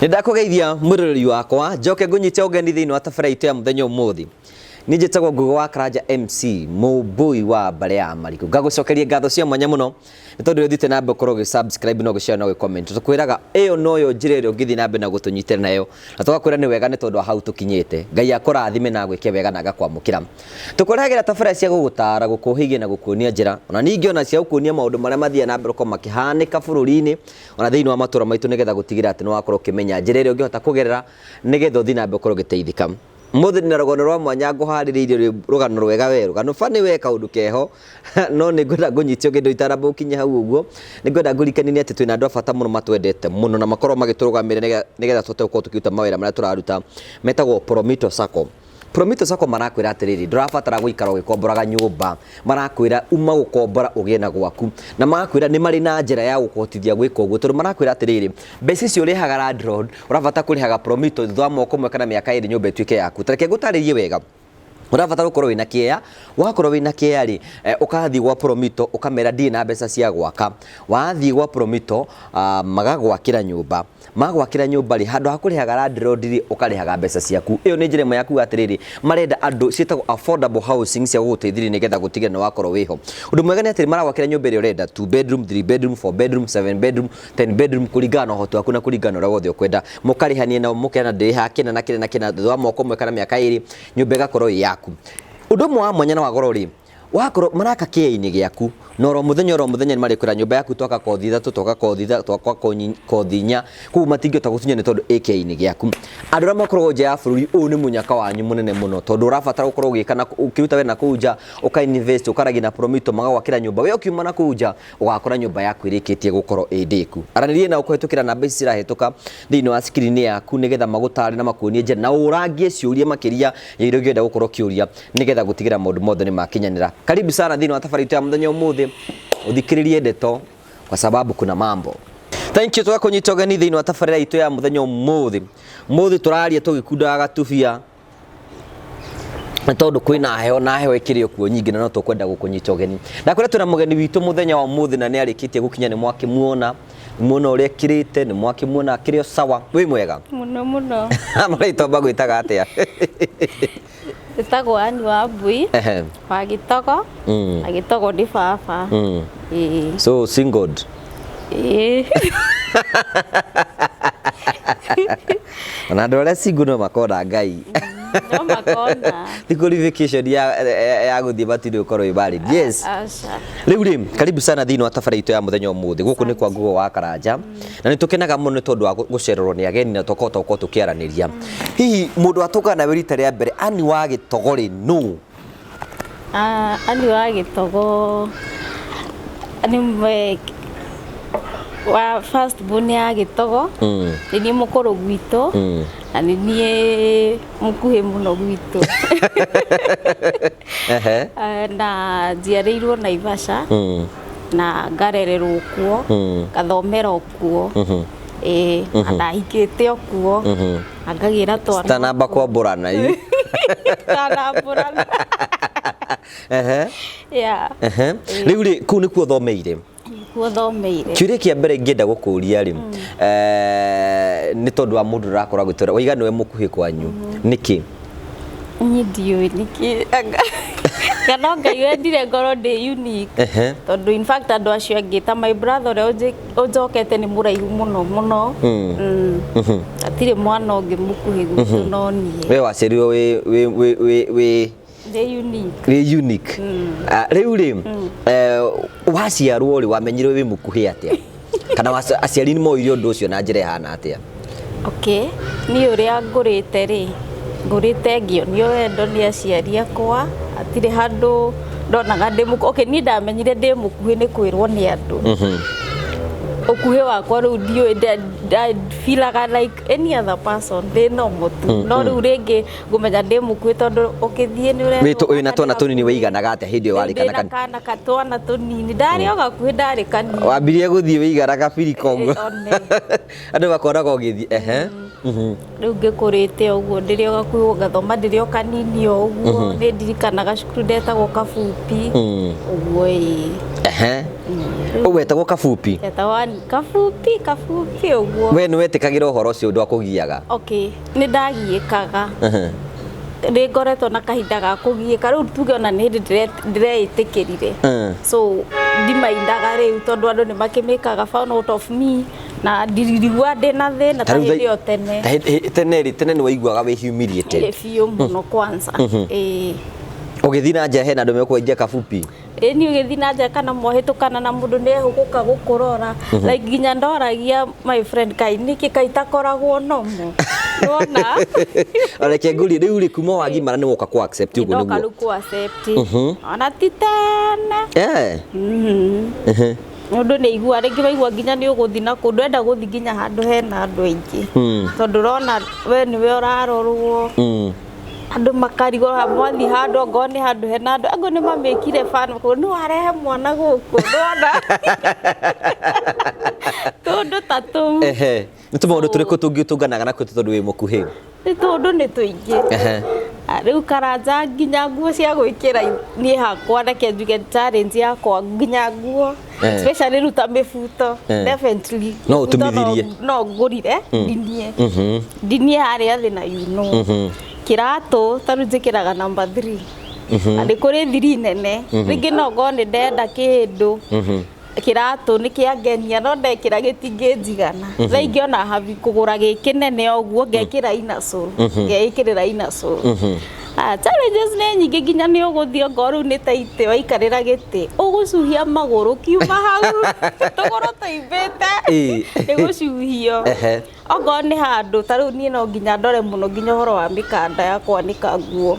Nĩ ndakũgeithia mwĩroreri wakwa, njoke ngũnyite ũgeni thĩinĩ wa tabarĩra itũ ya mũthenya ũmũthĩ. Niĩ njĩtagwo Ngũgĩ wa Karanja MC, mũmbũi wa mbarĩ ya Marigũ. Ngagũcokeria ngatho cia mwanya mũno nĩ tondũ nĩ ũthiĩte na mbere gũkorwo ũgĩ subscribe na ũgĩ share na ũgĩ comment. Tũkwĩraga ĩyo noyo njĩra ĩrĩa ũngĩthiĩ na mbere na gũtũnyitĩra nayo, na tũgakwĩra nĩ wega nĩ tondũ wa hau tũkinyĩte. Ngai akũrathime na agwĩke wega na agakwamũkĩra. Tũkũrehagĩra tabarĩra cia gũgũtaara, gũkũhĩgia na gũkuonia njĩra, ona ningĩ ona cia gũkuonia maũndũ marĩa mathiaga na mbere gũkorwo makĩhanĩka bũrũri-inĩ ona thĩinĩ wa matũra maitũ nĩgetha gũtigĩrĩra atĩ nĩ wakorwo ũkĩmenya njĩra ĩrĩa ũngĩhota kũgerera nĩgetha ũthiĩ na mbere gũkorwo ũgĩteithĩka. Mũthĩ ndĩna rũgano rwa mwanya ngũharĩrĩirie rũgano rwega we, rũgano funny we kaũndũ keho no nĩ ngwenda ngũnyite ũgeni itanamba gũkinya hau ũguo, nĩ ngwenda ngũririkanie atĩ twĩna andũ a bata mũno matwendete mũno na makoragwo magĩtũrũgamĩrĩra nĩgetha tũhote gũkorwo tũkĩruta mawĩra marĩa tũraruta metagwo Promito Sacco. Promito Sacco marakwĩra atĩrĩrĩ, ndũrabatara gũikara ũgĩkomboraga nyũmba, marakwĩra uma gũkombora ũgĩe na gwaku, na magakwĩra nĩ marĩ na njĩra ya gũkũhotithia gwĩka ũguo, tondũ marakwĩra atĩrĩrĩ, mbeca icio ũrĩhaga landlord, ũrabatara kũrĩhaga Promito thutha wa mwaka ũmwe kana mĩaka ĩrĩ nyũmba ĩtuĩke yaku. Ta reke ngũtarĩrie wega. Ũrabatara gũkorwo wĩna kĩea, wakorwo wĩna kĩea rĩ, ũkathiĩ gwa Promito ũkamera ndirĩ na mbeca cia gwaka. Wathiĩ gwa Promito magagwakĩra nyũmba. Magwakĩra nyũmba rĩ, handũ ha kũrĩhaga landlord rĩ, ũkarĩhaga mbeca ciaku. Ĩyo nĩ njĩra ĩmwe ya kuga atĩrĩrĩ, marenda andũ, ciĩtagwo affordable housing cia gũgũteithĩrĩria nĩgetha gũtigĩrĩra nĩ wakorwo wĩho. Ũndũ mwega nĩ atĩrĩ, maragwakĩra nyũmba ĩrĩa ũrenda, two bedroom, three bedroom, four bedroom, seven bedroom, ten bedroom, kũringana na ũhoti waku na kũringana na ũrĩa wothe ũkwenda. Mũkarĩhania nao mũkerana ndĩrĩhaga kĩna na kĩna na kĩna, thutha wa mwaka ũmwe kana mĩaka ĩrĩ, nyũmba ĩgakorwo ĩ yaku. Ũndũ ũmwe wa mwanya na wa goro rĩ, wakorwo maraka kĩea-inĩ gĩaku na oro mũthenya oro mũthenya nĩ marĩkwĩra nyũmba yaku twaka kothi ithatũ, twaka kothi ithatũ, twaka kothi inya, koguo matingĩhota gũtunya nĩ tondũ ĩ kĩea-inĩ gĩaku. Andũ arĩa makoragwo nja ya bũrũri, ũyũ nĩ mũnyaka wanyu mũnene mũno tondũ ũrabatara gũkorwo ũgĩka na ũkĩruta wĩra na kũu nja, ũka invest, ũkaragia na Promito magagwakĩra nyũmba, we ũkiuma na kũu nja ũgakora nyũmba yaku ĩrĩkĩtie gũkorwo ĩ ndĩku. Aranĩria nao kũhĩtũkĩra namba ici cirahĩtũka thĩinĩ wa screen yaku nĩgetha magũtare na makuonie njĩra na ũrangie ciũria makĩria ya iria ũngĩenda gũkorwo ũkĩũria nĩgetha gũtigĩrĩra maũndũ mothe nĩ makinyanĩra. Karibu sana thĩinĩ wa tabarĩra itũ ya mũthenya ũmũthĩ, ũthikĩrĩrie ndeto kwa sababu kuna mambo. Thank you tũgakũnyita ũgeni thĩinĩ wa tabarĩra itũ ya mũthenya ũmũthĩ. Ũmũthĩ tũraria tũgĩkundaga gatubia nĩ tondũ kwĩna heho na heho ĩkĩrĩ o kuo nyingĩ na no tũkwenda gũkũnyita ũgeni. Ndakwĩra twĩna mũgeni witũ mũthenya wa ũmũthĩ na nĩ arĩkĩtie gũkinya nĩ mwakĩmuona, nĩ muona ũrĩa ekĩrĩte, nĩ mwakĩmuona akĩrĩ o sawa. Wĩ mwega? Mũno mũno. Marĩtwa magwĩtaga atĩa? Njĩtagwo Ann Wambui wa Gĩtogo na Gĩtogo nĩ baba. Ĩĩ. So single? Ĩĩ. Ona andũ arĩa single no makona Ngai. No makona. Ti qualification ya gũthiĩ matu-inĩ ũkorwo wĩ married. Yes. Aca. Rĩu rĩ, karibu sana thĩinĩ wa tabarĩra itũ ya mũthenya ũmũthĩ. Gũkũ nĩ kwa Ngugo wa Karanja. Na nĩ tũkenaga mũno nĩ tondũ wa gũcererwo nĩ ageni na tũkahota gũkorwo tũkĩaranĩria. Hihi mũndũ atũngana nawe rita rĩa mbere, Ann wa Gĩtogo rĩ, nũ? Ann wa Gĩtogo nĩ wa first born ya Gĩtogo, nĩ niĩ mũkũrũ gwitũ na nĩ niĩ mũkuhĩ mũno gwitũ. Na njiarĩirwo Naivasha na ngarererwo kuo, ngathomera o kuo, ĩĩ na ndahikĩte o kuo na ngagĩra twana. Citanamba kwambũrana. Citanambũrana. Yeah. Rĩu rĩ, kũu nĩkuo ũthomeire? Nĩkuo thomeire. Kĩũria kĩa mbere ingĩenda gũkũria rĩ, nĩ tondũ wa mũndũ ũrakorwo agĩtwĩra, waiga nĩwe mũkuhĩ kwanyu, nĩkĩ? Niĩ ndiũĩ nĩkĩ, kana no Ngai wendire ngorwo ndĩ unique. Tondũ in fact andũ acio angĩ ta my brother ũrĩa ũnjokete nĩ mũraihu mũno mũno. Hatirĩ mwana ũngĩ mũkuhĩ gwitũ no niĩ. We waciarirwo wĩ wĩ wĩ wĩ wĩ Ndĩ unique. Wĩ unique. Ah, rĩu rĩ, waciarwo rĩ, wamenyire wĩ mũkuhĩ atĩa? Kana aciari nĩ moire ũndũ ũcio na njĩra ĩhana atĩa? Okay, niĩ ũrĩa ngũrĩte rĩ, ngũrĩte ngĩonio wendo nĩ aciari akwa, hatirĩ handũ ndonaga ndĩ mũkuhĩ. Okay, niĩ ndamenyire ndĩ mũkuhĩ nĩ kwĩrwo nĩ andũ. Ũkuhĩ wakwa rĩu ndiũĩ, I feelaga like any other person, ndĩ normal tu. No rĩu rĩngĩ ngũmenya ndĩ mũkuhĩ tondũ ũkĩthiĩ nĩ ũrerwo Wĩna twana tũnini wĩiganaga atĩa hĩndĩ ĩyo warĩ kana kana? Kana ka twana tũnini ndarĩ o gakuhĩ ndarĩ kanini. Wambirie gũthiĩ wĩigana gabiriko ũguo. Andũ makonaga ũgĩthiĩ ehe. Rĩu ngĩkũrĩte ũguo ndĩrĩ o gakuhĩ, ngathoma ndĩrĩ o kanini o ũguo. Nĩ ndirikanaga cukuru ndetagwo kabupi ũguo, ĩĩ. Ehe, wetagwo kabupi? Ndetagwo kabupi, kabupi ũguo. We nĩ wetĩkagĩra ũhoro ũcio, ndwakũgiaga? Okay, nĩ ndagiĩkaga. Nĩ ngoretwo na kahinda ga kũgiĩka. Rĩu tuge ona nĩ hĩndĩ ndĩreĩtĩkĩrire. So ndimaindaga rĩu, tondũ andũ nĩ makĩmĩkaga fun out of me na ndirigua ndĩna thĩna ta hĩndĩ ĩyo tene. Ta tene rĩ, tene nĩ waiguaga wĩ humiliated? Ĩ, biũ mũno kwanza, ĩĩ. Ũgĩthiĩ na nja hena andũ mekwenjia kabupi? Ĩ, niĩ ũgĩthiĩ na nja kana mwahĩtũkana na mũndũ nĩ ehũgũka gũkũrora, like nginya ndoragia my friend, kai nĩkĩ kai takoragwo nomo nona. Reke ngũrie, rĩu rĩ, kuma wagimara nĩ woka ku accept ũguo? Ndoka Nĩguo. Rĩu kũ accept ona ti tene. Mũndũ nĩ aigua rĩngĩ, waigua nginya nĩ ũgũthiĩ na kũndũ enda gũthiĩ nginya handũ hena andũ aingĩ, tondũ ũrona we nĩwe ũrarorwo. Andũ makarigwo mwathiĩ handũ, ongorwo nĩ handũ hena andũ angĩ nĩ mamĩkire fan, makauga nĩ warehe mwana gũkũ, ndona tũndũ ta tũu. Ehe, nĩ tũmaũndũ tũrĩkũ tũngĩ ũtũnganaga nakuo tondũ wĩ mũkuhĩ? Nĩ tũndũ nĩ tũingĩ. Ah, rĩu Karanja, nginya nguo cia gwĩkĩra, niĩ hakwa reke njuge challenge yakwa nginya nguo, especially rĩu ta mĩbuto. Definitely No mĩbuto. ũtumithirie. No ngũrire ndinie, ndinie harĩa thĩ na kiratũ ta rĩu njĩkĩraga number 3 na nĩ kũrĩ thiri nene. Rĩngĩ no ngorwo nĩ ndenda kĩndũ, kĩratũ nĩ kĩangenia, no ndekĩra gĩtingĩnjigana. Thaa ingĩ ona habi kũgũra gĩ kĩnene ũguo, ngekĩra inner-sole, ngeĩkĩrĩra inner-sole. Ah, challenges nĩ nyingĩ, nginya nĩ ũgũthiĩ ongorwo rĩu nĩ ta itĩ, waikarĩra gĩtĩ ũgũcuhia magũrũ kiuma hau tũgũrũ tũimbĩte. Nĩ gũcuhio. Ongorwo nĩ handũ ta rĩu, niĩ no nginya ndore mũno nginya ũhoro wa mĩkanda ya kwanĩka nguo.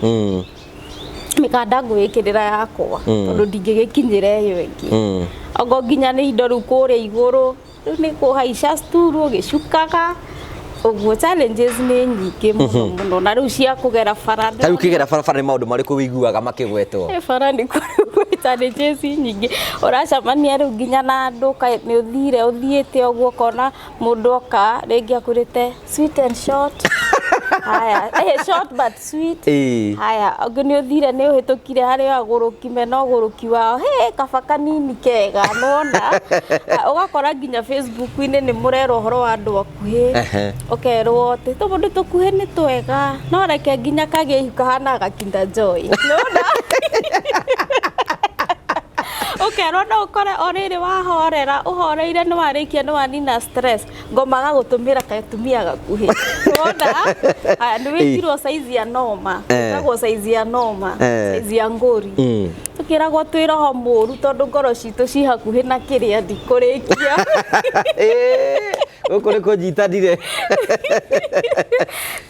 Mĩkanda ngwĩkĩrĩra yakwa tondũ ndingĩgĩkinyĩra ĩyo ĩngĩ. Ongorwo nginya nĩ indo rĩu kũrĩa igũrũ, rĩu nĩ kũhaica sturu ũgĩcukaga ũguo. Challenges nĩ nyingĩ mũno mũno, na rĩu cia kũgera bara. Ta rĩu ũkĩgera barabara nĩ maũndũ marĩkũ wĩiguaga makĩgwetwo? Eh, bara nĩ kũrĩ challenges nyingĩ ũracemania rĩu nginya na andũ. Nĩ ũthire ũthiĩte ũguo ũkona mũndũ oka rĩngĩ akwĩrĩte sweet and short, haya, short but sweet. Haya, ũngĩ nĩ ũthire nĩ ũhĩtũkire harĩ agũrũki mena ũgũrũki wao, he kaba kanini kega nona. Ũgakora nginya Facebook-inĩ nĩ mũrerwo ũhoro wa andũ akuhĩ. Ũkerwo atĩ tũmũndũ tũkuhĩ nĩ twega, no reke nginya kagĩa ihu kahana gakinda joy nona. Ũkerwo no ũkore o rĩrĩ wahorera, ũhoreire, nĩ warĩkia, nĩ wanina stress, ngoma gagũtũmĩra gatumia gakuhĩ wona. Haya, nĩ wĩtirwo size ya noma. Ĩtagwo size ya noma. Size ya ngũri. Tũkĩragwo twĩ roho mũru tondũ ngoro citũ ci hakuhĩ na kĩrĩa ndikũrĩkia. Gũkũ nĩ kũnyitanire.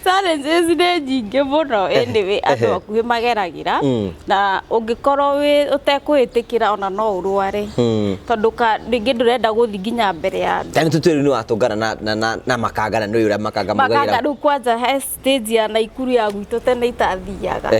Challenges nĩ nyingĩ mũno. Anyway, andũ akuhĩ mageragĩra, na ũngĩkorwo wĩ ũtekwĩtĩkĩra ona no ũrware, tondũ rĩngĩ ndũrenda gũthiĩ nginya mbere ya andũ. Tani tũtue rĩu nĩ watũngana na makanga, na nĩ ũrĩa makanga makanga maugagĩra. Rĩu kwanja he stage ya Naikuru ya gwitũ tene itathiaga.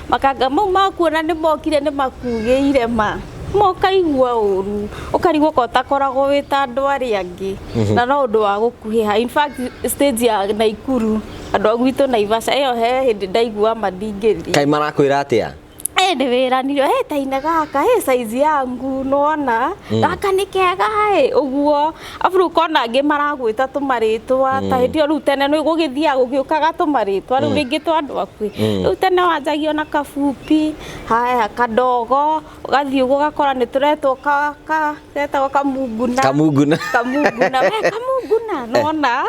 Makanga mau makuona nĩ mokire nĩ makugĩire ma mokaigua ũru, ũkarigwo ko ũtakoragwo wĩ ta andũ arĩa angĩ, na no ũndũ wa gũkuhĩha. In fact, stage ya Naikuru, andũ a gwitũ Naivasha ĩyo, he hĩndĩ ndaigua ma ndingĩthiĩ. Kaĩ marakwĩra atĩa? Ĩ, nĩ wĩranire he taine gaka he size yangu nona, gaka nĩ kega ĩ ũguo, abu rĩu ũkona angĩ maragwĩta tũmarĩtwa ta hĩndĩ ĩyo. Rĩu tene nĩ gũgĩthiaga gũgĩũkaga tũmarĩtwa rĩu rĩngĩ twa andũ akuhĩ. Rĩu tene wanjagia na kabupi, haya kadogo, ũgathiĩ ũguo ũgakora nĩ tũretwo ka getagwo kamunguna. Kamunguna. Kamunguna, we kamunguna nona.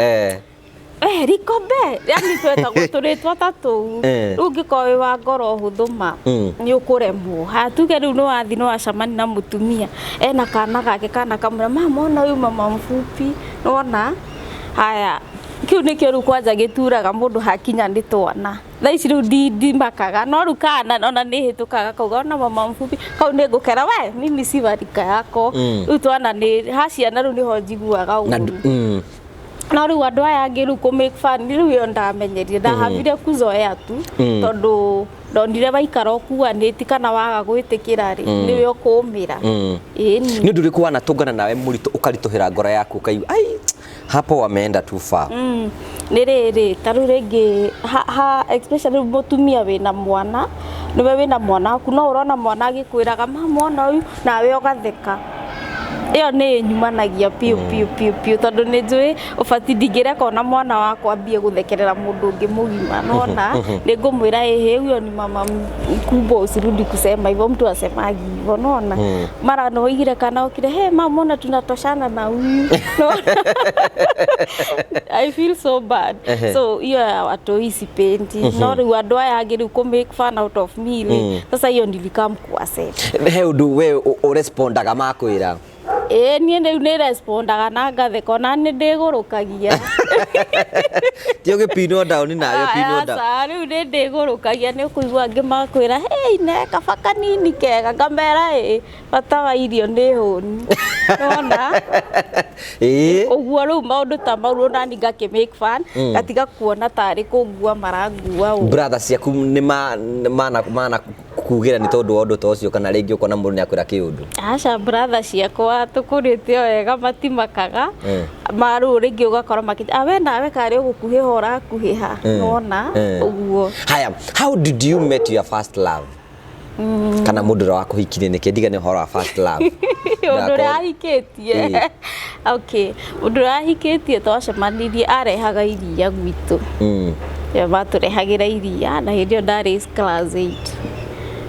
Rikombe, yani twetagwo tũrĩtwa ta tũu. Rĩu ũngĩkorwo wĩ wa ngoro hũthũ ma nĩ ũkũremwo. Haya, tuge rĩu nĩ wathiĩ nĩ wacemania na mũtumia ena kana gake, kana kamwĩra mama, ona ũyũ mama mfupi nĩwona. Haya, kĩu nĩkĩo rĩu kwanja gĩturaga mũndũ hakinya nĩ twana. Thaa ici rĩu ndimakaga, no rĩu kana ona nĩ hĩtũkaga kauga ona mama mfupi kau nĩ ngũkera, we mimi si wa rika yako. Rĩu twana nĩ ha ciana, rĩu nĩho njiguaga Na ũru. No rĩu andũ aya angĩ rĩu kũ make fun, rĩu ĩyo ndamenyerire, ndahavire kuzoea tu, tondũ ndonire waikara ũkuanĩti kana waga gwĩtĩkĩra rĩ, nĩwe ũkũmĩra. Ĩni. Nĩ ũndũ ũrĩkũ wanatũngana nawe mũritũ ũkaritũhĩra ngoro yaku, ũkaigua ai Hapo wameenda too far. Nĩ rĩrĩ, ta rĩu rĩngĩ ha especially rĩu mũtumia wĩna mwana, nĩwe wĩna mwana waku, no ũrona mwana agĩkwĩraga, "Mama, ona ũyũ," nawe ũgatheka. Ĩyo nĩ ĩnyumanagia piũ piũ piũ piũ, tondũ nĩ njũĩ ũbati ndingĩreka ona mwana wakwa ambie gũthekerera mũndũ ũngĩ mũgima. Nona nĩ ngũmwĩra, "Ĩhĩ, huyo ni mama mkubwa, usirudi kusema hivyo, mtu asemagi hivyo." Nona mara nĩ waigire kana okire, "Hey mama, ona tunatoshana na huyu." Nona I feel so bad. So hiyo ya watoi sipendi. No rĩu andũ aya angĩ rĩu kũ make fun out of me rĩ, sasa hiyo nilikam kuaccept. He ũndũ we ũrespondaga makwĩra? Ĩĩ, niĩ rĩu nĩ respondaga na ngatheka, ona nĩ ndĩgũrũkagia. Ti ũgĩpinwo down nawe ũpinwo down. Aca, rĩu nĩ ndĩgũrũkagia. Nĩ ũkũigua angĩ makwĩra, "Hey, ne kaba kanini kega," ngamera, "Ĩ, bata wa irio nĩ hũni." Nona ũguo rĩu maũndũ ta mau onani ngakĩ make fun, ngatiga kuona tarĩ kũngua marangua ũũ. Brother ciaku nĩ mana mana kugĩra nĩ tondũ wa ũndũ ta ũcio, kana rĩngĩ ũkona mũndũ nĩ akwĩra kĩũndũ? Aca, brother ciakwa tũkũrĩte o wega, matimakaga. Ma rĩu rĩngĩ ũgakora makĩ we nawe karĩ ũgũkuhĩha ũrakuhĩha. Nona ũguo. Haya, how did you met your first love, kana mũndũ ũrĩa wakũhikirie? Nĩkĩ ndigane ũhoro wa first love? Ũndũ ũrĩa ahikĩtie? Okay, ũndũ ũrĩa ahikĩtie, twacemanirie arehaga iria gwitũ. Ya, matũrehagĩra iria, na hĩndĩ ĩyo ndarĩ class 8.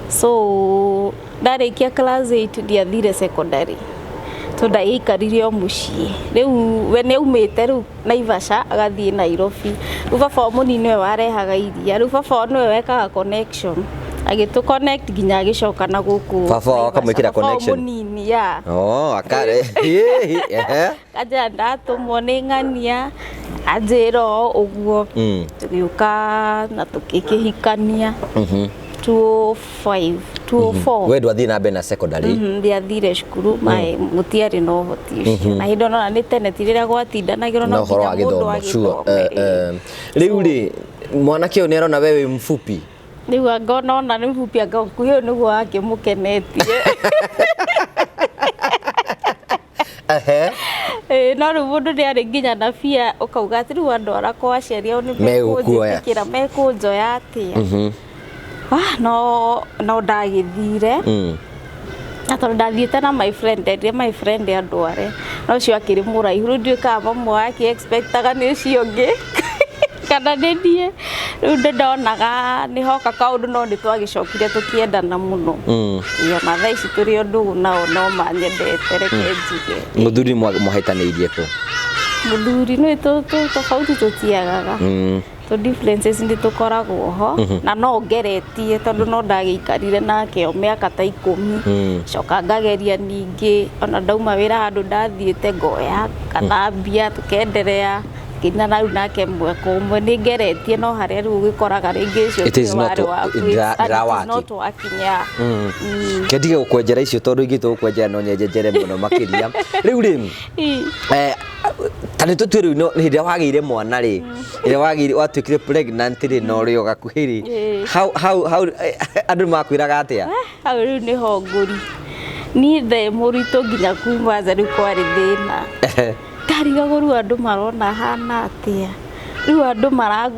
So ndarĩkia class 8 ndiathire secondary so ndaikarire o mũciĩ. Rĩu we nĩ aumĩte rĩu Naivasha agathiĩ Nairobi. Rĩu baba wao mũnini nĩwe warehaga iria, rĩu baba wao nĩwe wekaga connection, agĩtũ connect nginya agĩcoka na gũkũ Baba wao Naivasha. akamwĩkĩra Baba wao connection? Mũnini ya. Oh, akare. Ehe. Kanjĩra ndatũmwo nĩ ng'ania anjĩra o ũguo. Tũgĩũka na tũkĩkĩhikania 205, 204. We ndwathiĩ na mbere na secondary? Ndiathire cukuru, mae mũtiarĩ na ũhoti ũcio, na hĩndĩ ĩyo nona nĩ tene, ti rĩrĩa gwatindanagĩrwo na no ũhoro wa nginya mũndũ gĩthomo, sure. agĩthome. Rĩu rĩ, mwanake ũyũ nĩ arona we wĩ mfupi? Rĩu anga ona nĩ mfupi, anga ũkuhĩ ũyũ nĩguo wakĩmũkenetie. Ĩĩ, no rĩu mũndũ nĩ arĩ nginya na bia, ũkauga atĩ rĩu andwara kwa aciari ao nĩ Megũkuoya. mekũnjĩtĩkĩra, mekũnjoya atĩa? Wah, no ndagĩthire na tondũ ndathiĩte na my friend, ndendire my friend andware, no ũcio akĩrĩ mũraihu. Rĩu ndiũĩ kana mamu wake expectaga nĩ ũcio ũngĩ kana nĩ niĩ. Rĩu nĩ ndonaga nĩ hoka kaũndũ, no nĩ twagĩcokire tũkĩendana mũno. Ĩĩ, ona thaa ici tũrĩ o ndũgũ nao, no manyendete, reke njuge. Mũthuri mwahĩtanĩirie kũ? Mũthuri nĩ tofauti tũtiagaga, tũ differences nĩ tũkoragwo ho, na no ngeretie tondũ no ndagĩikarire nake o mĩaka ta 10. Coka ngageria ningĩ, ona ndauma wĩra handũ ndathiĩte ngoya ngathambia, tũkenderea nginya na rĩu nake mwaka ũmwe. Nĩ ngeretie, no harĩa rĩu ũgĩkoraga rĩngĩ ũcio It is tiwe not warĩ waku, and it is ndĩrawaki. not working, yeah. Kendige gũkwenjera icio, tondũ ingĩ tũgũkwenjera no nyenjenjere mũno makĩria. Rĩu rĩ, ta nĩ tũtue rĩu hĩndĩ ĩrĩa wagĩire mwana rĩ, ĩrĩa wagĩire watuĩkire pregnant rĩ, na ũrĩ o gakuhĩ rĩ, how andũ makwĩraga atĩa? Hau rĩu nĩho ngũri. Niĩ nde mũritũ nginya kuma nja, rĩu kwarĩ thĩna. Ndarigagwo rĩu andũ marona hana atĩa, rĩu andũ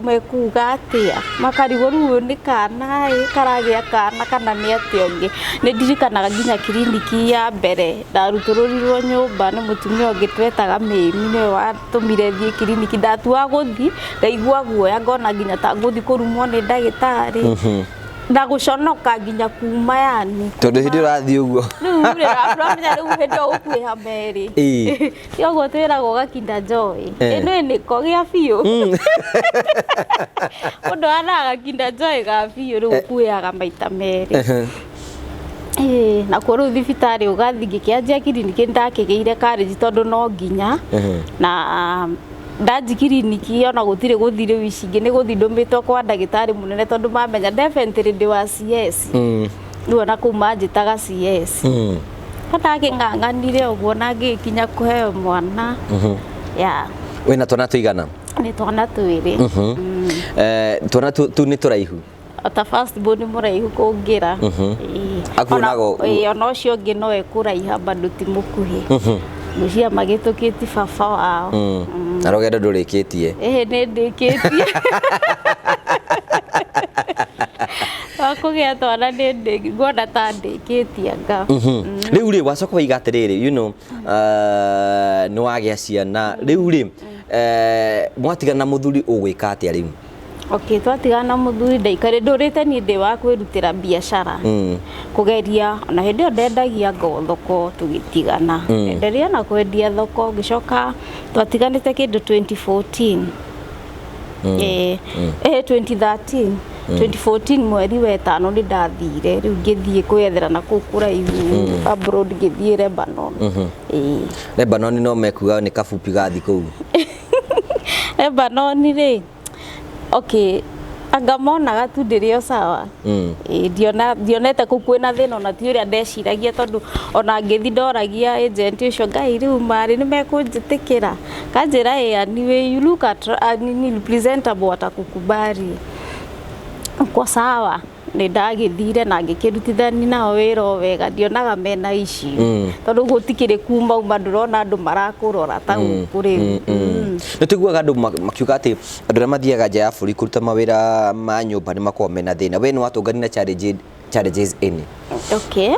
mekuga atĩa, makarigwo rĩu ũyũ nĩ kana ĩ karagĩa kana kana nĩ atĩa ũngĩ. Nĩ ndirikanaga nginya kiriniki ya mbere ndarutũrũrirwo nyũmba nĩ mũtumia ũngĩ twetaga mĩmi, nĩwe watũmire thiĩ kiriniki. Ndatuaga gũthiĩ ngaigua guoya, ngona nginya ta ngũthiĩ kũrumwo nĩ ndagĩtarĩ na gũconoka nginya kuma yani. Tondũ hĩndĩ ĩyo ũrathiĩ ũguo. Rĩu rĩ, ũramenya rĩu hĩndĩ ĩyo gũkuĩha merĩ. Ti ũguo twĩragwo gakinda joy? Ĩno nĩko gĩa biũ, mũndũ anaga gakinda joy ga biũ, rĩu ũkuĩaga maita merĩ. Ĩĩ, nakuo rĩu thibitarĩ ũgathiĩ, ngĩkĩanjia kiriniki, nĩndakĩgĩire courage tondũ no nginya na ndanji kiriniki, ona gũtirĩ gũthi rĩu ici ingĩ nĩ gũthi ndũmĩtwo kwa ndagĩtarĩ mũnene, tondũ mamenya definitely ndĩ wa CS. Rĩu ona kũu manjĩtaga CS. Ndakĩng'ang'anire ũguo na ngĩkinya kũheo mwana ya. Wĩna twana tũigana? Nĩ twana twĩrĩ. Twana tu nĩ tũraihu? Ota first born nĩ mũraihu kũngĩra. Ĩĩ. Akuonaga Ĩĩ, ona ũcio ũngĩ no ekũraiha, bado ti mũkuhĩ. Ngwĩciria magĩtũkĩti baba wao. Na rũgendo ndũrĩkĩtie. Ĩhĩ, nĩ ndĩkĩtie wa kũgĩa twana, nĩ nguona ta ndĩkĩtie anga. Rĩu rĩ, wacoka waiga atĩrĩrĩ, nĩ wagĩa ciana rĩu rĩ, mwatigana na mũthuri, ũgwĩka atĩa rĩu? Okay, twatigana na mũthuri, ndaikare ndũrĩte niĩ ndĩ wa kwĩrutĩra biacara, kũgeria. Ona hĩndĩ ĩyo ndendagia ngo thoko. Tũgĩtigana, ndenderia na kwendia thoko, ngĩcoka twatiganĩte kĩndũ 2014, 2013, 2014 mweri wa ĩtano nĩ ndathire rĩu, ngĩthiĩ kwĩyethera na kũu kũraihu abroad, ngĩthiĩ Lebanon. Ĩĩ. Lebanon no mekuga nĩ kabupi gathi kũu. Lebanon rĩ, okay, anga monaga tu ndĩrĩ o sawa. Ĩĩ, ndionete kũu kwĩna thĩna, ona ti ũrĩa ndeciragia, tondũ ona ngĩthi ndoragia agent ũcio, "Ngai, rĩu marĩ nĩ mekũnjĩtĩkĩra?" Kanjĩra, "Ĩ, anyway you look at nini presentable, watakukubali, uko sawa." Nĩ ndagĩthire na ngĩkĩrutithania nao wĩra o wega, ndionaga mena issue, tondũ gũtikĩrĩ kuma uma ndũrona andũ marakũrora ta gũkũ rĩu. Nĩ tũiguaga andũ makiuga atĩ andũ arĩa mathiaga nja ya bũrũri kũruta mawĩra ma nyũmba nĩ makoragwo mena thĩna. We nĩ watũngani na challenges any? Okay.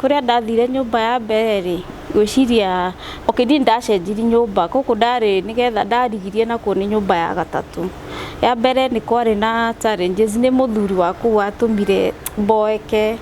Kũrĩa ndathire nyũmba ya mbere rĩ, ngwĩciria, okay, niĩ ndacenjirie nyũmba gũkũ ndarĩ nĩgetha ndarigirie nakuo nĩ nyũmba ya gatatũ. Ya mbere nĩ kwarĩ na challenges, nĩ mũthuri wa kũu watũmire mboeke.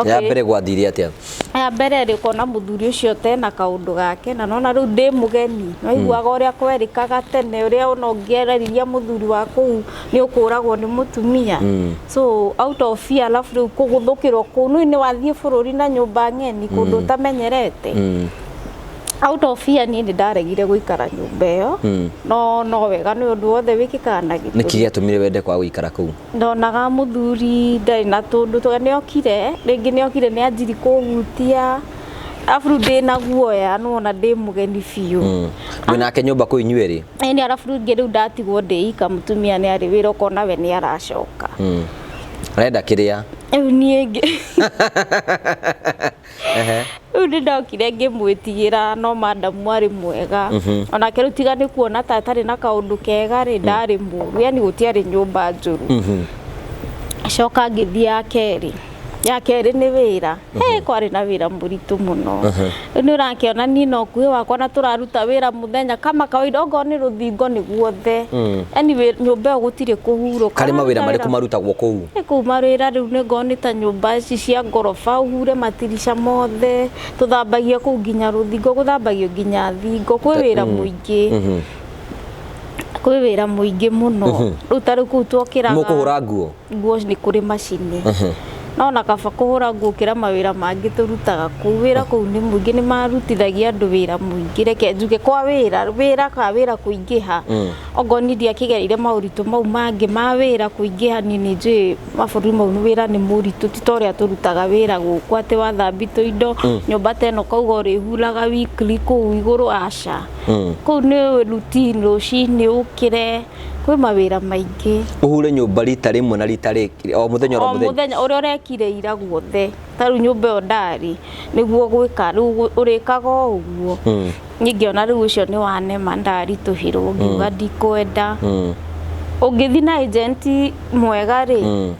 Ya mbere gwathire atĩa? Ya mbere rĩ, ũkona mũthuri ũcio tena kaũndũ gake, na nona rĩu ndĩ mũgeni, waiguaga ũrĩa kwerĩkaga tene, ũrĩa ona ũngĩarĩria mũthuri wa kũu nĩ ũkũragwo nĩ mũtumia. So out of fear, alafu rĩu kũgũthũkĩrwo kũu nĩ wathiĩ bũrũri na nyũmba ng'eni, kũndũ ũtamenyerete, out of fear niĩ nĩ ndaregire gũikara nyũmba ĩyo. No wega, nĩ ũndũ wothe wĩkĩkaga na Nĩkĩ gĩtũmi. gĩatũmire wende kwaga gũikara kũu? Ndonaga mũthuri ndarĩ na tũndũ twa, nĩ okire rĩngĩ, nĩ okire nĩ anjiri kũhutia, arabu rĩu ndĩna guoya, nĩwona ndĩ mũgeni biũ. Mwĩ nake nyũmba kũu inyuerĩ? Ĩni, arabu rĩu rĩu ndatigwo ndĩ ika, mũtumia nĩ arĩ wĩra, ũkona we nĩ aracoka. Arenda kĩrĩa? Rĩu niĩ rĩu nĩ ndokire ngĩmwĩtigĩra, no madamu arĩ mwega onake. Rĩu tiga nĩ kuona ta atarĩ na kaũndũ kega rĩ, ndarĩ mũru, yani gũtiarĩ nyũmba njũru. Coka ngĩthiĩ ya kerĩ. Ya kerĩ nĩ wĩra, he kwarĩ na wĩra mũritũ mũno. Rĩu nĩ ũrakĩona niĩ na ũkuhĩ wakwa na tũraruta wĩra mũthenya kama kawaida, okorwo nĩ rũthingo nĩ guothe, yani nyũmba ĩyo gũtirĩ kũhurũka. Karĩ mawĩra Ũraruta marĩkũ wĩra marutagwo kũu? Nĩ kũu mawĩra rĩu nĩ ngorwo nĩ ta nyũmba ici cia ngoroba, ũhure matirica mothe, tũthambagia kũu nginya rũthingo, gũthambagio nginya thingo. Kwĩ wĩra mũingĩ, kwĩ wĩra mũingĩ mũno. Rĩu ta rĩu kũu twokĩraga Mũkũhũra nguo? Nguo nĩ kũrĩ macini, no na kaba kũhũra nguo kĩra mawĩra mangĩ tũrutaga kũu. Wĩra kũu nĩ mũingĩ, nĩ marutithagia andũ wĩra mũingĩ. Reke njuge kwa wĩra, wĩra ka wĩra kũingĩha, ongorwo niĩ ndiakĩgereire maũritũ mau mangĩ ma wĩra kũingĩha, niĩ nĩ njũĩ mabũrũri mau nĩ wĩra nĩ mũritũ, ti ta ũrĩa tũrutaga wĩra gũkũ atĩ wathambi tũindo nyũmba ta ĩno kauga ũrĩhuraga weekly kũu igũrũ, aca. Kũu nĩ routine, rũcinĩ ũkĩre, kwĩ mawĩra maingĩ. Ũhure nyũmba rita rĩmwe na rita rĩngĩ o mũthenya oro O mũthenya? Mũthenya ũrĩa ũrekire ira guothe, ta rĩu nyũmba ĩyo ndarĩ nĩguo gwĩka, rĩu ũrĩkaga o ũguo. Niĩ ngĩona rĩu ũcio nĩ wanema, ndaritũhĩrwo, ngiuga ndikwenda. Ũngĩthiĩ na agent mwega rĩ,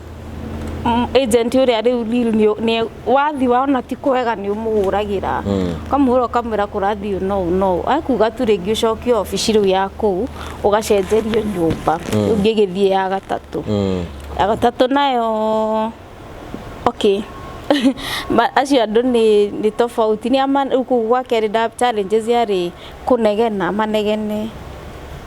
agent ũrĩa rĩu real nĩ wathi waona ti kwega, nĩ ũmũhũragĩra, ũkamũhũra ũkamwĩra kũrathiĩ ũũ no ũũ no ũũ, akuga tu rĩngĩ ũcokie obici rĩu ya kũu ũgacenjerio nyũmba. Rĩu ngĩgĩthiĩ ya gatatũ. Ya gatatũ nayo, okay, acio andũ nĩ tofauti, nĩ ama rĩu kũu gwa kerĩ nda challenges yarĩ kũnegena, manegene,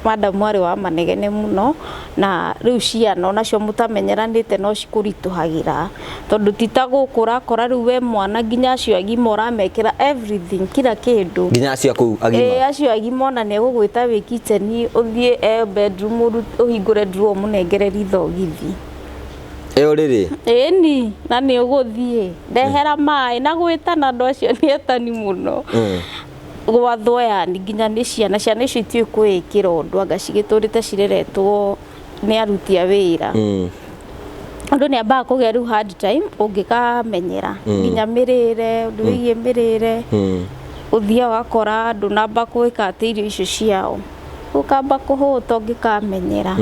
madamu arĩ wa manegene mũno, na rĩu ciana onacio mũtamenyeranĩte no cikũritũhagĩra, tondũ ti ta gũkũ ũrakora rĩu we mwana nginya acio agima ũramekĩra everything, kila kĩndũ. Nginya acio kũu agima? Ĩĩ, acio agima, ona nĩ egũgwĩta wĩ kitchen, ũthiĩ e bedroom, ũhingũre drawer, ũmũnengere rithogithi. Ĩyo rĩrĩ? Ĩni, na nĩ ũgũthiĩ ndehera maĩ na gwĩtana, andũ acio nĩ etani mũno. Gwathwo yani nginya nĩ ciana, ciana icio itiũĩ kwĩĩkĩra ũndũ, anga cigĩtũrĩte cireretwo nĩ aruti a wĩra. Ũndũ nĩ ambaga kũgĩa rĩu hard time ũngĩkamenyera nginya mĩrĩre, ũndũ wĩgiĩ mĩrĩre. Ũthiaga ũgakora ndũnamba gwĩka atĩ irio icio ciao ũkamba kũhũta ũngĩkamenyera,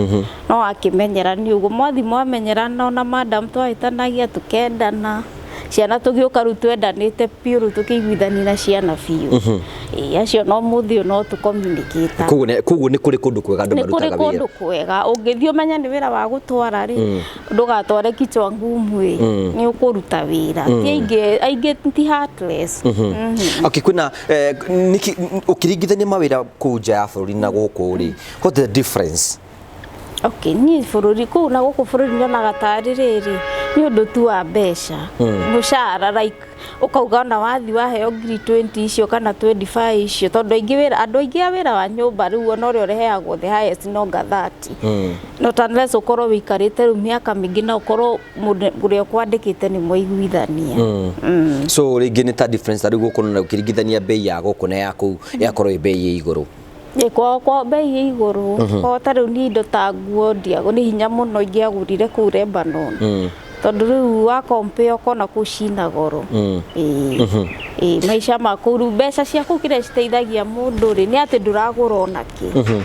no wakĩmenyera nĩ ũguo mwathi mwamenyerana, ona madam twahĩtanagia tũkendana, ciana tũgĩũka rĩu twendanĩte biũ, rĩu tũkĩiguithania na ciana biũ. Ĩĩ, acio no mũthĩ ũyũ no tũcommunicate. Koguo nĩ kũrĩ kũndũ kwega andũ Nĩ kũrĩ marutaga wĩra. Kũndũ kwega ũngĩthiĩ ũmenye nĩ wĩra wa gũtwara rĩ, ndũgatware kichwa ngumu ĩ, nĩ ũkũruta wĩra. Ti aingĩ, aingĩ ti heartless. Okay, kwĩna niki ũkĩringithania mawĩra kũu nja ya bũrũri na gũkũ rĩ, what the difference? Okay, niĩ bũrũri kũu na gũkũ bũrũri nyonaga tarĩ rĩrĩ nĩ ũndũ tu wa mbeca, mũcara, like ũkauga ona wathi waheo ngiri 20 icio kana 25 icio, tondũ aingĩ wĩra, andũ aingĩ a wĩra wa nyũmba rĩu ona ũrĩa ũrĩheagwo the highest no nga 30, not unless ũkorwo wĩikarĩte rĩu mĩaka mĩingĩ na ũkorwo mũndũ ũrĩa ũkwandĩkĩte nĩ mwaiguithania. So rĩngĩ nĩ ta difference ta rĩu gũkũ na ũkĩringithania bei ya gũkũ na ya kũu yakorwo ĩ bei ĩ igũrũ. Ĩ, kwao bei ĩ igũrũ. Kwao ta rĩu niĩ indo ta nguo ndiago nĩ hinya mũno ingĩagũrire kũu Lebanon, tondũ rĩu wa compare ũkona kũu cina goro. Ĩĩ, ĩĩ, maica ma kũu rĩu, mbeca cia kũu kĩrĩa citeithagia mũndũ rĩ, nĩ atĩ ndũragũra ona kĩ,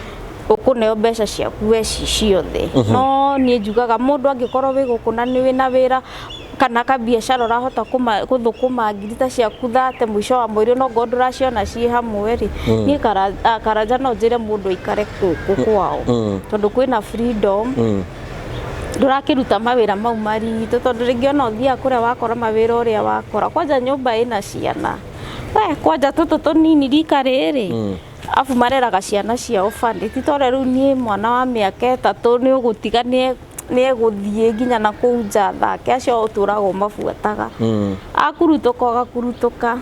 ũkũneo mbeca ciaku we ci ciothe. No niĩ njugaga mũndũ angĩkorwo wĩ gũkũ na nĩ wĩna wĩra kana kabiacara ũrahota gũthũkũma ngiri ta ciaku 30 mũico wa mweri, onokorwo ndũraciona ciĩ hamwe rĩ, niĩ Karanja no njĩre mũndũ aikare gũkũ kwao, tondũ kwĩna freedom, ndũrakĩruta mawĩra mau maritũ, tondũ rĩngĩ ona ũthiaga kũrĩa wakora mawĩra ũrĩa wakora kwanja nyũmba ĩna ciana we kwanja tũtũ tũnini rika rĩrĩ, abu mareraga ciana ciao bandi ti torĩa rĩu niĩ mwana wa mĩaka 3 nĩ ũgũtiga nĩ egũthiĩ nginya na kũu nja thake, acio ũtũraga ũmabuataga, akurutũka ũgakurutũka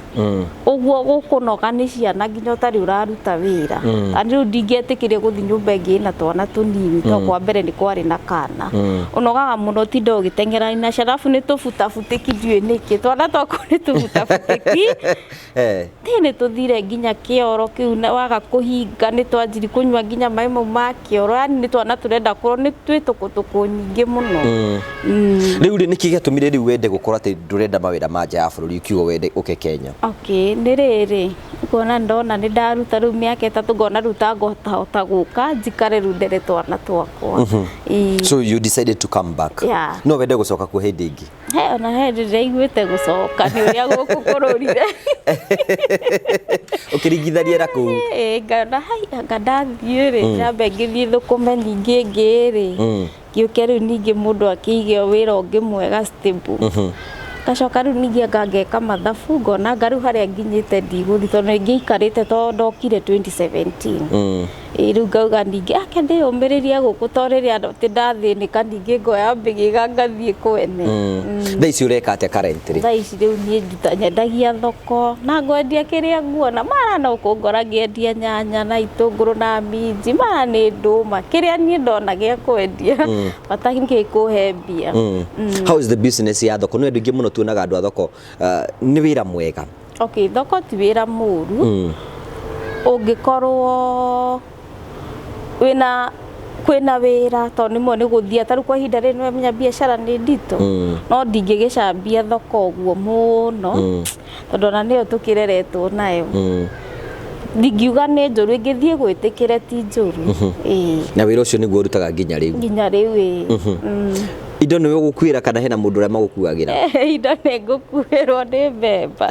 ũguo gũkũnoga nĩ ciana nginya ũtarĩ ũraruta wĩra. Na rĩu ndingĩetĩkĩrie gũthiĩ nyũmba ĩngĩ ĩna twana tũnini, tondũ kwa mbere nĩ kwarĩ na kana ũnogaga mũno ũtinda ũgĩteng'erania na ciana, arabu nĩ tũbutabutĩki, ndiũĩ nĩkĩ twana twaku nĩ tũbutabutĩki. Ĩ, nĩ tũthire nginya kĩoro kĩu na waga kũhinga nĩ twanjiri kũnyua nginya maĩ mau ma kĩoro, yani nĩ twana tũrenda kũrwo nĩ twĩ tũkũtũkũ nyingĩ mũno. Rĩu rĩ, nĩkĩ gĩatũmire rĩu wende gũkorwo atĩ ndũrenda mawĩra ma nja ya bũrũri, ũkiuga wende ũke Kenya? Okay, nĩ rĩrĩ kuona ndona nĩ ndaruta rĩu mĩaka 3, ngona rĩu ta ngũhota gũka njikare rĩu ndere twana twakwa. Ĩĩ. So you decided to come back? Yeah. No wende gũcoka kuo hĩndĩ ĩngĩ? He ona he ndĩraiguĩte gũcoka nĩ ũrĩa gũkũ kũrũrire. Ũkĩringithania na kũu. Ĩĩ, ngona hai anga ndathiĩ rĩ, nyambe ngĩthiĩ thũkũme ningĩ ĩngĩ rĩ, ngĩũke rĩu ningĩ mũndũ akĩige wĩra ũngĩ mwega stable, ngacoka rĩu ningĩ anga ngeka mathabu, ngona anga rĩu harĩa nginyĩte ndigũthiĩ, tondũ nĩ ngĩikarĩte tondũ ndokire 2017. Ĩĩ, rĩu ngauga ningĩ ake ndĩyũmĩrĩrie gũkũ, to rĩrĩa atĩ ndathĩnĩka ningĩ ngoya mbĩgĩga ngathiĩ kwene. Thaa ici ũreka atĩa currently? Thaa ici rĩu niĩ nduta nyendagia thoko na ngwendia kĩrĩa nguona mara, no kũngora ngĩendia nyanya na itũngũrũ na minji mara, nĩ ndũma, kĩrĩa niĩ ndona gĩa kwendia, bata ngĩkũhe mbia. How is the business ya thoko? Nĩ andũ aingĩ mũno tuonaga andũ a thoko, nĩ wĩra mwega? Okay, thoko ti wĩra mũru ũngĩkorwo wĩna kwĩna wĩra, tondũ nĩmwe nĩ gũthiĩ ta rĩu kwa ihinda rĩrĩ nĩwamenya biacara nĩ nditũ, no ndingĩgĩcambia thoko ũguo mũno, tondũ ona nĩyo tũkĩreretwo nayo. Ndingiuga nĩ njũru, ĩngĩthiĩ gwĩtĩkĩre ti njũru. Ĩĩ. Na wĩra ũcio nĩguo ũrutaga nginya rĩu? Nginya rĩu, ĩĩ. Indo nĩwe ũgũkuĩra kana hena mũndũ ũrĩa magũkuagĩra? Indo nĩ ngũkuĩrwo nĩ mbemba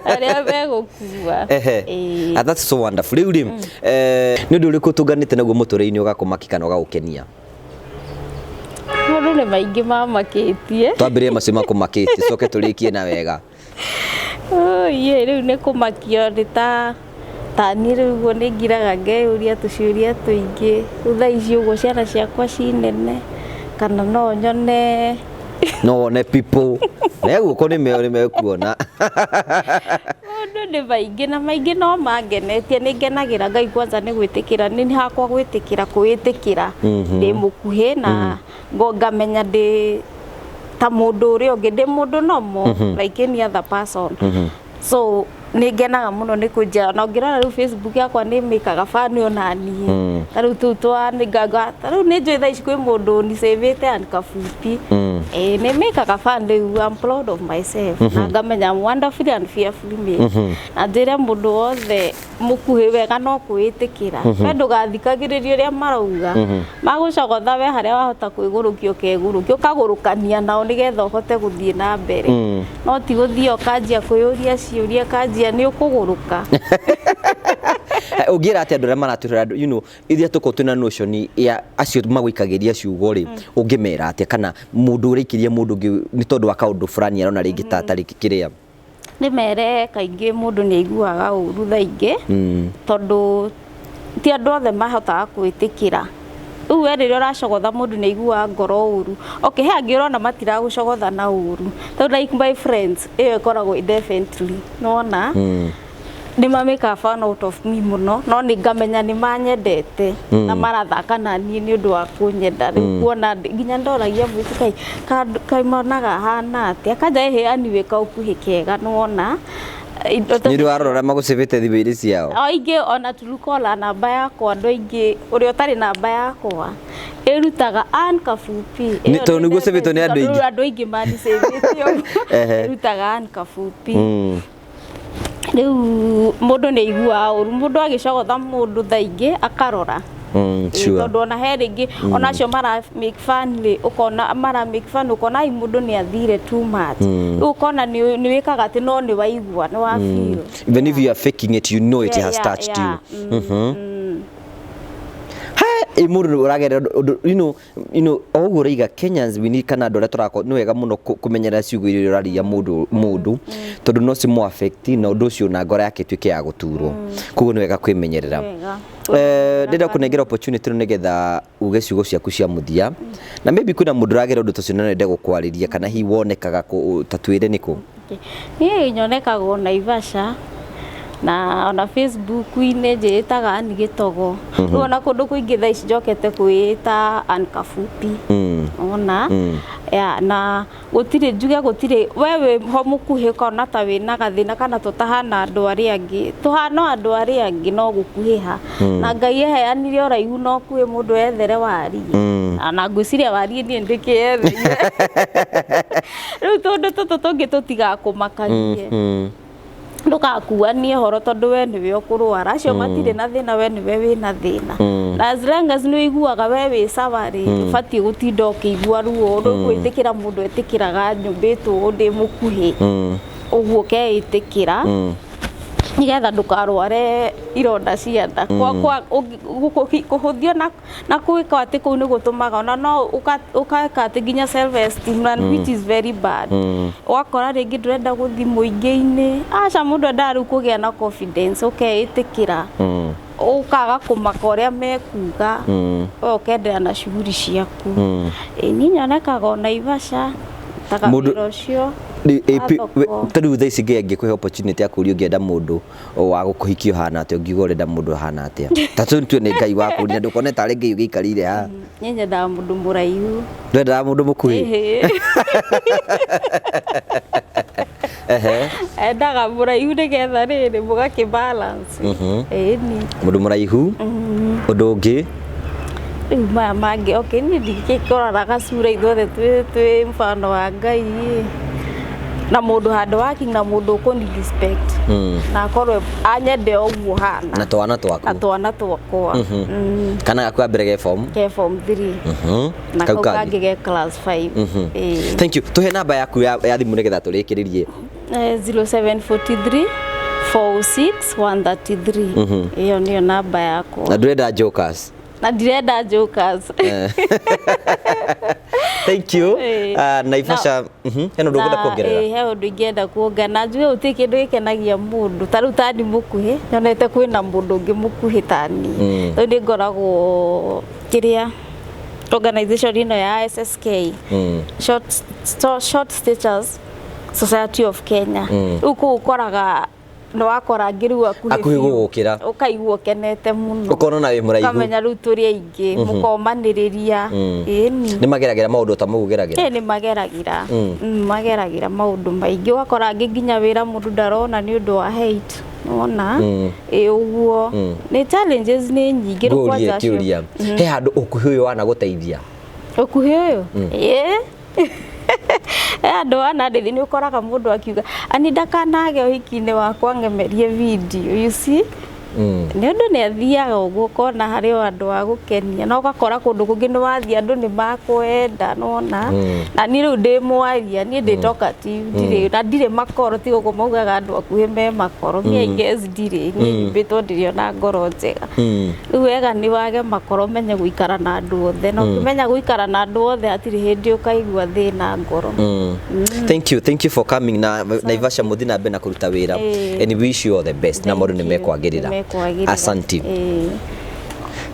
arĩa megũkua. Ĩĩ. Ah, that's so wonderful. Rĩu rĩ, nĩ ũndũ ũrĩkũ ũtũnganĩte naguo mũtũrĩre-inĩ ũgakũmakia kana ũgagũkenia? Maũndũ nĩ maingĩ mamakĩtie. Twambĩrĩrie macio makũmakĩtie, coke tũrĩkie na wega. Ĩĩ, rĩu nĩ kũmakio nĩ ta niĩ rĩu ũguo nĩ ngiraga ngeyũria tũciũria tũingĩ. Rĩu thaa ici ũguo ciana ciakwa ci nene, kana no nyone No wone people me guoko nĩ mekuona. Maũndũ nĩ maingĩ na maingĩ no mangenetie. Nĩ ngenagĩra Ngai kwanza nĩ gwĩtĩkĩra nĩ hakwa gwĩtĩkĩra kwĩĩtĩkĩra ndĩ mũkuhĩ na ngamenya ndĩ ta mũndũ ũrĩa ũngĩ, ndĩ mũndũ normal like any other person. So nĩ ngenaga mũno nĩ kũnjia na ũngĩrora rĩu Facebook yakwa nĩ mĩkaga fan ona niĩ ta rĩu tũu twa nĩ nganga ta rĩu nĩ njũĩ thaa ici kwĩ mũndũ ũnicĩvĩte and kabuti. Ĩĩ, nĩ mĩkaga fun rĩu. I'm proud of myself na ngamenya I'm wonderfully and fearfully made, na njĩre mũndũ wothe mũkuhĩ wega no kwĩĩtĩkĩra. We ndũgathikagĩrĩria ũrĩa marauga magũcogotha, we harĩa wahota kwĩgũrũkia ũkegũrũkia, ũkagũrũkania nao nĩgetha ũhote gũthiĩ na mbere, no ti gũthiĩ ũkanjia kwĩyũria ciũria, kanjia nĩ ũkũgũrũka. Ũngĩra atĩa andũ arĩa maratwĩrora andũ, ithuĩ tũkorwo twĩna notion ya acio magũikagĩria ciugo rĩ, ũngĩmera atĩa, kana mũndũ ũraikĩria mũndũ ũngĩ nĩ tondũ wa kaũndũ fulani arona rĩngĩ ta tarĩ kĩrĩa? Nĩ mere kaingĩ mũndũ nĩ aiguaga ũru thaa ingĩ, tondũ ti andũ othe mahotaga kwĩtĩkĩra. Rĩu we rĩrĩa ũracogotha mũndũ nĩ aiguaga ngoro ũru. Okay, he angĩ ũrona matiragũcogotha na ũru, tondũ like my friends, ĩyo ĩkoragwo definitely nĩwona nĩ mamĩkaga fun out of me mũno, no nĩ ngamenya nĩ manyendete na marathaka na niĩ nĩ ũndũ wa kũnyenda. Rĩu kuona nginya ndoragia mũico kai kaĩ monaga hana atĩa kanja ĩhĩ anyway kaukuhĩ kega nĩwona. Nĩ ũndũ warora ũrĩa magũcĩbĩte thimũ-inĩ ciao. O aingĩ ona Truecaller namba yakwa, andũ aingĩ ũrĩa ũtarĩ namba yakwa ĩrutaga Ann Kabupi. Nĩ- tondũ nĩguo ũcĩbĩtwo nĩ andũ aingĩ. Tondũ andũ aingĩ manicĩbĩte ũguo. Ĩrutaga Ann Kabupi. Rĩu mũndũ nĩ aiguaga ũru mũndũ agĩcogotha mũndũ thaa ingĩ akarora. Ĩĩ, tondũ ona he rĩngĩ ona acio mara make fun rĩ, ũkona mara make fun, ũkona ai mũndũ nĩ athire too much. Rĩu ũkona nĩ wĩkaga atĩ no nĩ waigua nĩ wa feel. Even if you are faking it, you know it has touched you. He ĩ mũndũ ũragerera ũndũ o ũguo ũraiga Kenyans we need, kana andũ arĩa tũrakorwo nĩ wega mũno kũmenyerera ciugo iria ũraria mũndũ tondũ no cimũ affect na ũndũ ũcio na ngoro yake ĩtuĩke ya gũturwo. Koguo nĩ wega kwĩmenyerera. Wega. Ndĩrenda kũnengera opportunity ĩno nĩgetha uge ciugo ciaku cia mũthia, na maybe kwĩna mũndũ ũragerera ũndũ ta ũcio na no ende gũkwarĩria, kana hihi wonekaga kũ, ta twĩre nĩ kũ? Okay. Niĩ nyonekaga o Naivasha na ona Facebook-inĩ njĩĩtaga Ann Gĩtogo. Rĩu ona kũndũ kũingĩ thaa ici njokete kwĩĩta Ann Kabupi. Ona ya na gũtirĩ njuge gũtirĩ we wĩ ho mũkuhĩ ũkona ta wĩna gathĩna kana tũtahana andũ arĩa angĩ, tũhana o andũ arĩa angĩ no gũkuhĩha, na Ngai eheanire ũraihu na ũkuhĩ mũndũ ethere wariĩ. Na ngwĩciria wariĩ niĩ ndĩkĩetheire. Rĩu tũndũ tũtũ tũngĩ tũtigakũmakagie, ndũgakuanie horo tondũ we nĩwe ũkũrwara, acio matirĩ na thĩna, we nĩwe wĩna thĩna. Na as long as nĩ ũiguaga we wĩ sawa rĩ, ndũbatiĩ gũtinda ũkĩigua ruo. Ũndũ gwĩtĩkĩra mũndũ etĩkĩraga nyũmbĩtwo ũũ ndĩ mũkuhĩ ũguo, ũkeĩtĩkĩra nĩgetha ndũkarware ironda cia nda. Kũhũthio na gwĩka atĩ kũu nĩ gũtũmaga ona no ũkeka atĩ nginya self esteem and which is very bad. Ũgakora rĩngĩ ndũrenda gũthiĩ mũingĩ-inĩ. Aca, mũndũ endaga rĩu kũgĩa na confidence, ũkeĩtĩkĩra, ũkaga kũmaka ũrĩa mekuga, we ũkenderea na shughuli ciaku. Ĩ niĩ nyonekaga o Naivasha taga wĩra ũcio wa thoko. Ta rĩu thaa ici Ngai angĩkũhe opportunity ya kũũria ũngĩenda mũndũ wa gũkũhikia ũhana atĩa, ũngiuga ũrenda mũndũ ũhana atĩa? Ta tue nĩ Ngai wakũria, ndũkone tarĩ Ngai ũgĩikarĩire haha. Niĩ nyendaga mũndũ mũraihu. Ndwendaga mũndũ mũkuhĩ? Ĩhĩ. Endaga mũraihu nĩgetha rĩrĩ mũgakĩ balance. Ĩni. Mũndũ mũraihu. Ũndũ ũngĩ? Rĩu maya mangĩ, okay, niĩ ndingĩkĩrora gacura, ithuothe twĩ mfano wa Ngai ĩ. Na mũndũ handũ working na mũndũ ũkũni respect na akorwo anyende o ũguo hana. Na twana twaku. Na twana twakwa. Kana gaku ka mbere ge form? Ke form 3 na kau kau kangĩ? Kangĩ ge class 5. Ĩĩ. Thank you. Tuhe namba yaku ya thimũ nĩgetha tũrĩkĩrĩrie. 0743 406 133, ĩyo nĩyo namba yakwa. Na ndũrenda jokers? Na ndirenda jokers. Thank you. Ĩĩ. Naivasha, hena ũndũ ũngĩenda Na, kuongerera? ĩĩ, he ũndũ ingĩenda kuongerera na njuge gũtirĩ kĩndũ gĩkenagia mũndũ ta rĩu tani mũkuhĩ nyonete kwĩna mũndũ ũngĩ mũkuhĩ tani. Rĩu nĩ ngoragwo kĩrĩa organization ĩno ya SSK, Short Statures Society of Kenya. Rĩu kũu ũkoraga nĩ wakora angĩ rĩu akuhĩ Akuhĩ biũ. gũgũkĩra. Ũkaigua ũkenete mũno. Ũkona na wĩ mũraihu. Ũkamenya rĩu tũrĩ aingĩ mũkomanĩrĩria, ĩni. Nĩ mageragĩra maũndũ ta mau ũgeragĩra? Ĩ, nĩ mageragĩra. Mageragĩra maũndũ maingĩ, ũgakora angĩ nginya wĩra mũndũ ndarona nĩ ũndũ wa height, wona ĩ ũguo nĩ challenges nĩ nyingĩ. Rĩu Ngũrie kwanja acio kĩũria, he handũ ũkuhĩ ũyũ wanagũteithia? Ũkuhĩ ũyũ, ĩ. Andũ ana ndĩthi nĩ ũkoraga mũndũ akiuga ani ndakanage ũhiki-inĩ wakwa ng'emerie video, you see. Nĩ ũndũ nĩ athiaga ũguo ũkona harĩ o andũ a gũkenia, na ũgakora kũndũ kũngĩ nĩ wathiĩ andũ nĩ makwenda nona. Na niĩ rĩu ndĩ mwaria, niĩ ndĩ talkative, ndirĩ na ndirĩ makoro, ti gũkũ maugaga andũ akuhĩ me makoro. Niĩ I guess ndirĩ, niĩ nyumbĩtwo ndĩrĩ ona ngoro njega. Rĩu wega nĩ wage makoro, ũmenye gũikara na andũ othe, na ũkĩmenya gũikara na andũ othe hatirĩ hĩndĩ ũkaigua thĩna ngoro. Thank you, thank you for coming na Naivasha muthi na mbere na kũruta wĩra. And we wish you all the best na maũndũ nĩ mekwagĩrĩra. Nĩmekwagĩrĩra. Asante.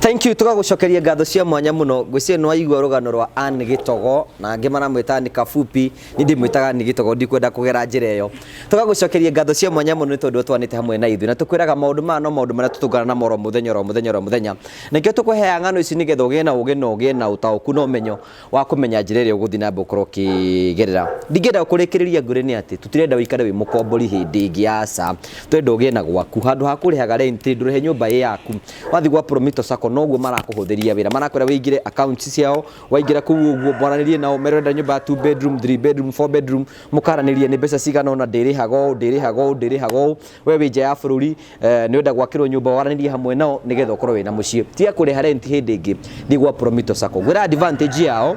Thank you, tũgagũcokeria ngatho cia mwanya mũno. Ngwĩciria nĩ waigua rũgano rwa Ann Gĩtogo, na angĩ maramwĩta nĩ Kabupi, niĩ ndĩmwĩtaga nĩ Gĩtogo, ndikwenda kũgera njĩra ĩyo. Tũgagũcokeria ngatho cia mwanya mũno nĩ tondũ ũtwanĩte hamwe na ithuĩ, na tũkwĩraga maũndũ maya no maũndũ marĩa tũtũngana namo oro mũthenya oro mũthenya oro mũthenya. Nĩkĩo tũkũheaga ng'ano ici nĩgetha ũgĩe na ũgĩ na ũgĩe na ũtaũku na ũmenyo wa kũmenya njĩra ĩrĩa ũgũthiĩ na mbere ũkorwo ũkĩgerera. Ndingĩenda kũrĩkĩrĩria ngwĩre nĩ atĩ tũtirenda ũikare wĩ mũkombori hĩndĩ ĩngĩ, aca. Tũrenda ũgĩe na gwaku handũ ha kũrĩhaga rent, ndũrĩhe nyũmba ĩ yaku. Wathiĩ gwa Promito Sacco noguo marakũhũthĩria wĩra, marakwĩra wĩingĩre accounts ciao, waingĩra kũu ũguo mwaranĩrie nao, merenda nyũmba ya 2 bedroom, 3 bedroom, 4 bedroom, mũkaranĩrie nĩ mbeca cigana ũna, ndĩrĩhaga ũũ, ndĩrĩhaga ũũ, ndĩrĩhaga ũũ. We wĩ nja ya bũrũri, nĩ ũrenda gwakĩrwo nyũmba, waranĩrie hamwe nao nĩgetha ũkorwo wĩna mũciĩ. Tiga kũrĩha rent hĩndĩ ĩngĩ, thiĩ gwa Promito Sacco. Ngwĩra advantage yao,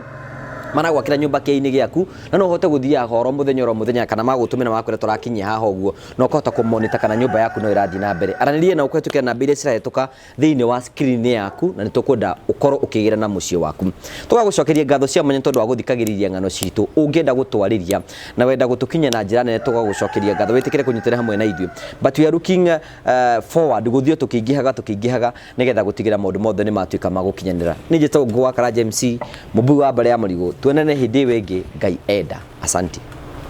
maragwakĩra nyũmba kĩainĩ gĩaku, na no ũhote gũthiaga oro mũthenya oro mũthenya, kana magũtũmĩra makwĩra tũrakinyia haha ũguo, na ũkahota kũmonita kana nyũmba yaku no ĩrathiĩ na mbere. Aranĩria nao kũhetũkĩra namba iria cirahĩtũka thĩinĩ wa screen yaku, na nĩ tũkwenda ũkorwo ũkĩgĩra na mũciĩ waku. Tũgagũcokeria ngatho cia mwanya tondũ wa gũthikagĩrĩria ng'ano citũ. Ũngĩenda gũtwarĩria na wenda gũtũkinya na njĩra nene, tũgagũcokeria ngatho wĩtĩkĩre kũnyitĩrĩra hamwe na ithuĩ. But we are looking forward gũthiĩ tũkĩingĩhaga tũkĩingĩhaga nĩgetha gũtigĩra maũndũ mothe nĩ matuĩka ma gũkinyanĩra. Niĩ njĩtagwo Ngũgũ wa Karanja MC, mũmbui wa mbarĩ ya Mũrigũ. Tuonane hĩndĩ ĩyo ĩngĩ Ngai enda. Asante.